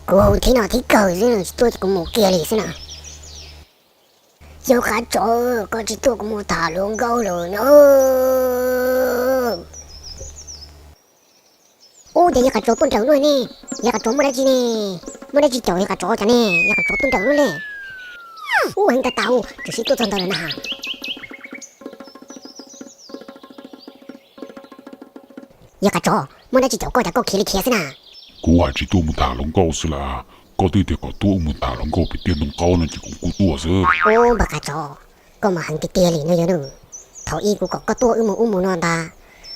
Kuv hu thib no thib kawg xwb, tsis tuaj ces kuv mus kiag li xwb na. Yawg qav tsov, koj tsis tuaj kuv mus tham hluas nkauj lawm no. Ub, ces yawg qav tsov tuaj nrawm luaj ne. Yawg qav tsov muaj dab tsi ne? Muaj dab tsi caum yawg qav tsov cas ne? Yawg qav tsov tuaj nrawm luaj ne. Ub, heev tas tas, tseem sib tuaj txog ntawd lawm na. Yawg qav tsov, muaj dab tsi caum koj cas koj khiav li khiav xwb na? Kuv hais tsis tuaj mus tham hluas nkauj xwb las. Koj twb tias kom tuaj wb mus tham hluas nkauj pem tiaj ntoo qaub no ces kuv kuj tuaj xwb. Ub, npawg qav tsov, koj mas heev tiag tiag li no yawg na. Thaum ub kuv kom koj tuaj wb mus ub mus no ntag,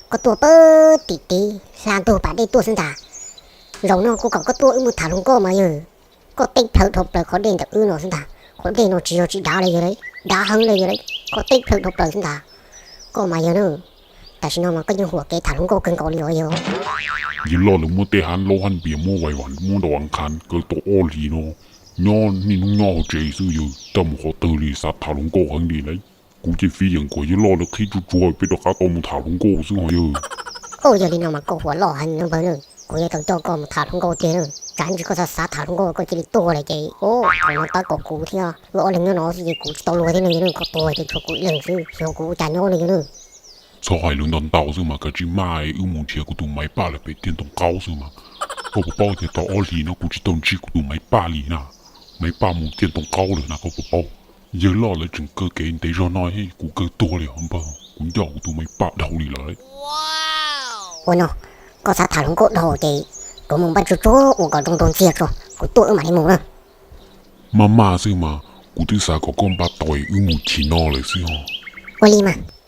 koj tuaj pawg tim tid hla ntug pas dej tuaj xwb ntag. Zaum no kuv kom koj tuaj wb mus tham hluas nkauj mas yawg, koj teb plhaw dhau plaws qhov dej ntawm wb no xwb ntag. Qhov dej no tsis yog tsis dav li yawg, dav heev li yawg, koj teb plhaw dhau plaws xwb ntag. Koj mas yawg na, tam sim no mas koj yeej huam kev tham hluas nkauj kawg nkaus li os yawg. Yawg loj lawv muab tej hab laub hab npias muab vais vam muab ntaus a qha kaw tau ob hlis no, nyob niaj hnub nyob hauv tsev xwb yawg, tsis mus qhov twg li, xav tham hluas nkauj heev li lauj. Kuv ces fiv yeem kom yawg loj lawv qhib tsuag tsuag peb rov qab tau mus tham hluas nkauj xwb ho yawg. Ua yog li no mas koj huam loj heev na npawg na, kuv yuav tau coj koj mus tham hluas nkauj tiag na. Tsam ntsis koj xav xav tham hluas nkauj koj cia li tuag lawm ces, thaum no tab kaum kuv thiab wb ob leeg nyob no xwb ces kuv tsis tau luag thiab no yawg na, koj tuag ces tshuav kuv ib leeg xwb, xyov kuv ua cas nyob no yawg na. Txhob hais lus ntau ntau xwb mas, kav tsij maj, wb mus nrhiav kuv tus maiv paj lawm pem tiaj ntoo qaub xwb mas. Koj puas paub tias tau ob hlis no kuv tsis tau ntsib kuv tus maiv paj li na. Maiv paj mus tiaj ntoo qaub lawm na koj puas paub. Yawg loj lawv tseem kaw kev ntev zog no kuv kawg tuag li os npawg, kuv ncoj kuv tus maiv paj dhau li lawm. Ua no, koj xav tham hluas nkauj dhau ces kuv mus npaj tsuag tsuag ua kom zoo ntau ntxiag tso, kuv tuaj wb mam li mus na. Maj maj xwb mas, kuv twb xav kom koj npaj tau wb mus chim no lawm xwb os. Ua li mas.